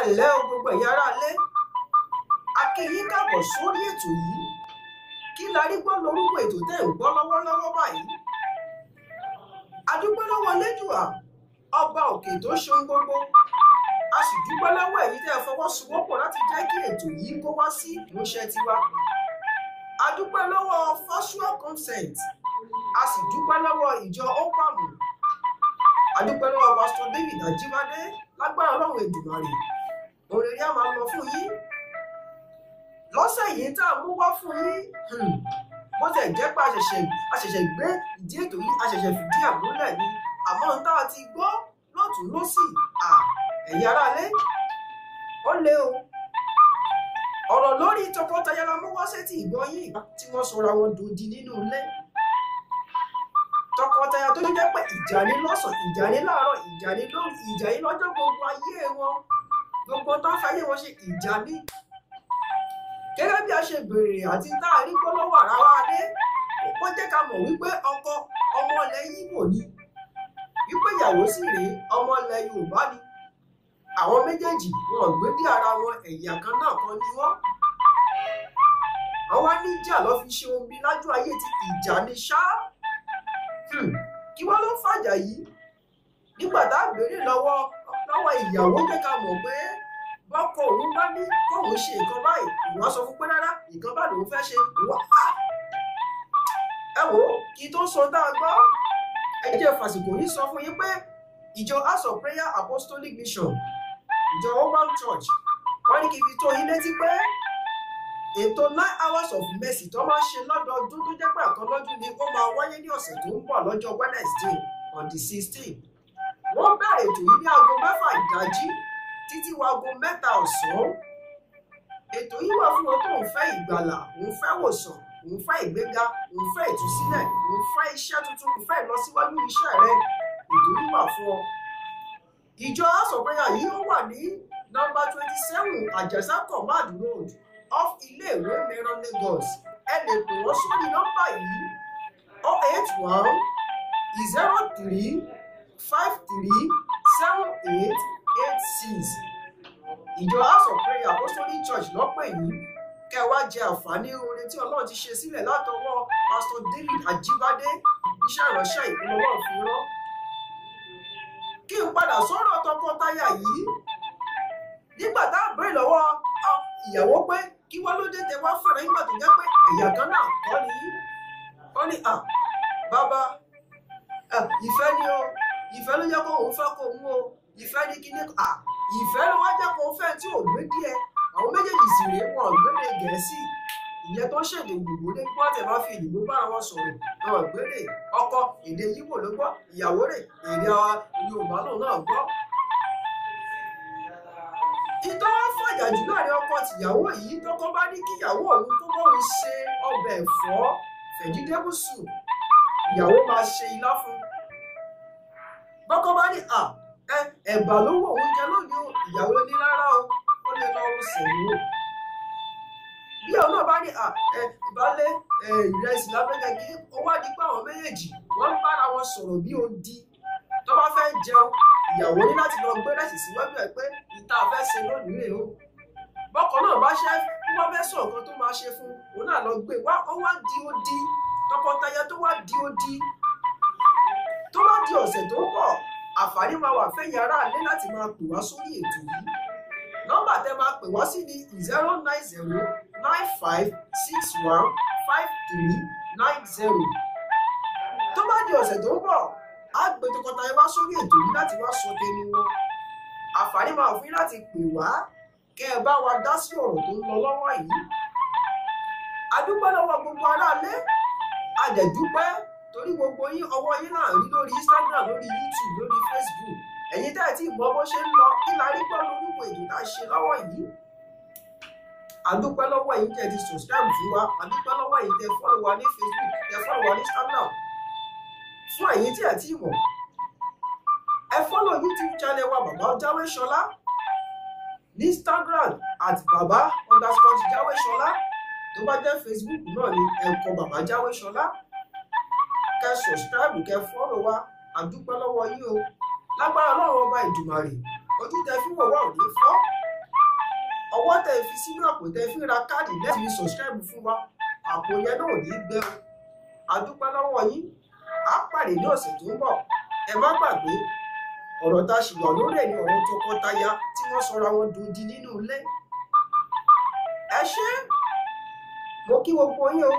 Ẹ ǹlẹ́ o, gbogbo ẹ̀yin aráalé, a kí yín káàbọ̀ sórí ètò yìí. Kí la rí gbọ́ lórúkọ ètò tẹ́ ń gbọ́ lọ́wọ́lọ́wọ́ báyìí. A dúpẹ́ lọ́wọ́ Elédùà, ọba òkè tó ṣe ohun gbogbo. A sì dúpẹ́ lọ́wọ́ ẹ̀yin tẹ́ ẹ fọwọ́sowọ́pọ̀ láti jẹ́ kí ètò yìí kó wá sí ìmúṣẹ tiwa. A dúpẹ́ lọ́wọ́ Fosua Consent, a sì dúpẹ́ lọ́wọ́ ìjọ OPAMU. A dúpẹ́ lọ́wọ́ Pastor David Ajíbádé. Lágbára Ọlọ́run Èdùmàrè, òrèrè á máa lọ fún yín. Lọ́sẹ̀ yìí tá a mú wá fún yín, bó tẹ̀ jẹ́ pé a ṣẹ̀ṣẹ̀ gbé ìdí ètò yìí, a ṣẹ̀ṣẹ̀ fìdí ẹ̀ múlẹ̀ ni, àmọ́ ohun tá a ti gbọ́ lọ́tùn lósì, ẹ̀yin aráalé, ó lé o. Ọ̀rọ̀ lórí tọkọtaya la mú wá sétí ìgbọ́ yìí tí wọ́n sọra wọn dòdì nínú ilé. Tọkọtaya tó jẹ́ pé ìjà ní lọ́sàn-án, ìjà ní láàárọ̀, ìjà ní lóru, ìjà ní lọ́jọ́ gbogbo ayé wọn, gbogbo tó ń fayé wọn ṣe ìjà ní. Gẹ́gẹ́ bí a ṣe béèrè àti tá a rí gbọ́ lọ́wọ́ ara wa dé, ó jẹ́ ká mọ̀ wípé ọkọ ọmọ ilẹ̀ Yíbò ni, wípé ìyàwó sì rèé ọmọ ilẹ̀ Yorùbá ni. Àwọn méjèèjì wọn ò gbé dé ara wọn, ẹ̀yà kan náà kan ni wọ́n. Àwọn níjà lọ́ fi ṣe omi lájú ayé ti ìjà ni ṣá. Kí wọ́n ló fàjà yìí? Nígbà tá a béèrè lọ́wọ́ ìyàwó, jẹ́ ká mọ̀ pé bọ́kọ òun bá ní kóun ṣe nǹkan báyìí, òun á sọ fún pé rárá, nǹkan bá lòun fẹ́ ṣe, òun á. Ẹ wò ó, kí tó sọ tá a gbọ́, ẹ jẹ́ fàsìkò yìí sọ fún yín pé ìjọ House of Prayer Apostolic Mission, ìjọ Oban Church, wọ́n ní kí n fi tó yín létí pé ètò 9 hours of mercy tó máa ń ṣe lọ́dọọdún tó jẹ́ pé àkan lọ́dún ni ó máa wáyé ní ọ̀sẹ̀ tó ń bọ̀ lọ́jọ́ Wednesday on the 16th. Wọ́n bẹ̀rẹ̀ ètò yìí ní aago 6 ìdájí títí wọ aago 3 ọ̀sán. Ètò yìí wà fún wọn tó ń fẹ́ ìgbàlà, òun fẹ́ wòsàn, òun fẹ́ ìgbéga, òun fẹ́ ìtúsílẹ̀, òun fẹ́ iṣẹ́ tuntun, òun fẹ́ ìlọsíwájú iṣẹ́ rẹ. Ètò yìí wà fún ọ. Ìjọ House of Prayer yìí ó wà ní nọ́mbà 27 Àjàsá Command Road, off Iléèwé Mẹ́rán, Lagos. Ẹ lè pè wọ́n sórí nọ́mbà yìí: 081 03 53 78 86. Ìjọ House of Prayer Apostolic Church lọ́pẹ̀ yìí. Kẹ́ wá jẹ àǹfààní oore tí Ọlọ́run ti ṣe sílẹ̀ látọwọ́ Pastor David Ajíbádé, iṣẹ́ ìránṣẹ́ ìpinnu Ọlọ́run fi rán. Kí n padà sọ̀rọ̀ tọkọtaya yìí. Nígbà tá a béèrè lọ́wọ́ ìyàwó pé kí wọ́n ló dé tẹ wá fẹ́rẹ̀ nígbà tó jẹ́ pé ẹ̀yà kan náà kọ́ ni yín. Wọ́n ní bàbá, ìfẹ́ ni o, ìfẹ́ ló jẹ́ kó òun fẹ́ kó òun o, ìfẹ́ ni kíní, ìfẹ́ ló wá jẹ́ kó fẹ́ tí ò gbé díẹ̀. Àwọn méjèèjì sì rèé, wọn ò gbédè Gẹ̀ẹ́sì. Ìyẹn tó ń ṣèdè òyìnbó ní kí wọ́n tẹ̀ máa fi ìdìbò bára wọn sọ̀rọ̀, wọn ò gbédè. Ọkọ èdè Yíbò ló gbọ́, ìyàwó rẹ̀ èdè Yorùbá lòun náà gbọ́. Ìtọ́ fàjà jù láàrin ọkọ tìyàwó yìí, tọkọ bá ní kíyàwó òun kó bóun ṣe ọbẹ̀ ẹ̀fọ́ vegetable soup, ìyàwó máa ṣe ilá fún. Bọ́kọ bá ní ẹ̀bà ló wọ̀ oúnjẹ lónìí o, ìyàwó ló ní rárá o, ó lè lọ sẹ̀mó. Bí àwọn náà bá ní ìbálẹ̀ ìrẹsì lábẹ́gẹ́ kí ó wá di pé àwọn méjèèjì wọ́n ń bára wọn sọ̀rọ̀ bí odi. Tó bá fẹ́ jẹun, ìyàwó ní láti lọ gbé rẹ̀sì síwájú ẹ̀ pé ìta fẹ́ ṣe lónìí rèé o. Bọ́kọ náà bá ṣe wọ́n fẹ́ sọ nǹkan tó máa ṣe fún òun náà lọ gbé wá, ó wá di odi. Tọkọtaya tó wá di odi. Tó bá di ọ̀sẹ̀ tó ń bọ̀, àǹfààní máa wà fẹ́yìn aráalé láti máa pè wá sórí ètò yìí. Nọ́mbà tẹ́ máa pè wá sí ni 090 95 61 53 90. Tó bá di ọ̀sẹ̀ tó ń bọ̀, á gbé tọkọtaya wá sórí ètò yìí láti wá sọ tẹnu wọn. Àǹfààní máa wà fún yín láti pè wá kẹ́ ẹ bá wa dá sí ọ̀rọ̀ tó ń lọ lọ́wọ́ yìí. A dúpẹ́ lọ́wọ́ gbogbo aráalé, a dẹ̀ dúpẹ́ torí gbogbo yín, ọwọ́ yín náà rí lórí Instagram, lórí YouTube, lórí Facebook. Ẹ̀yin tẹ́ ẹ̀ tí mọ bó ṣe ń lọ, kí la rí gbọ́ lórúkọ ètò tá a ṣe lọ́wọ́ yìí. A dúpẹ́ lọ́wọ́ ẹ̀yin tẹ́ ẹ ti subscribe fún wa, a dúpẹ́ lọ́wọ́ ẹ̀yin tẹ́ follow wa ní Facebook, tẹ́ follow wa ní Instagram. Fún ẹ̀yin tí ẹ̀ tí mọ̀, ẹ follow YouTube channel wa Bàbá Jáwéṣọlá, ní Instagram at baba_Jáwéṣọlá. Tó bá jẹ́ Facebook náà ni ẹ kọ Bàbá Jáwéṣọlá. Kẹ́ subscribe, kẹ́ follow wa, a dúpẹ́ lọ́wọ́ yín o. Lágbára Ọlọ́run ọba Ìdùmarè, ojú tẹ fi wò wá ò ní fọ́. tẹ́ fi sínú àpò tẹ́ fi ra káàdì lẹ́ẹ̀tì fi subscribe fún wa, àpò yẹn náà ò ní gbẹ o. A dúpẹ́ lọ́wọ́ yín, á pàdé ní ọ̀sẹ̀ tó ń bọ̀. Ẹ má gbàgbé ọ̀rọ̀ tá a ṣì wà lórí ẹ̀ ní ọ̀rọ̀ tọkọtaya tí wọ́n sọra wọn dodi nínú ilé. Ẹ ṣé, mo kí gbogbo yín o.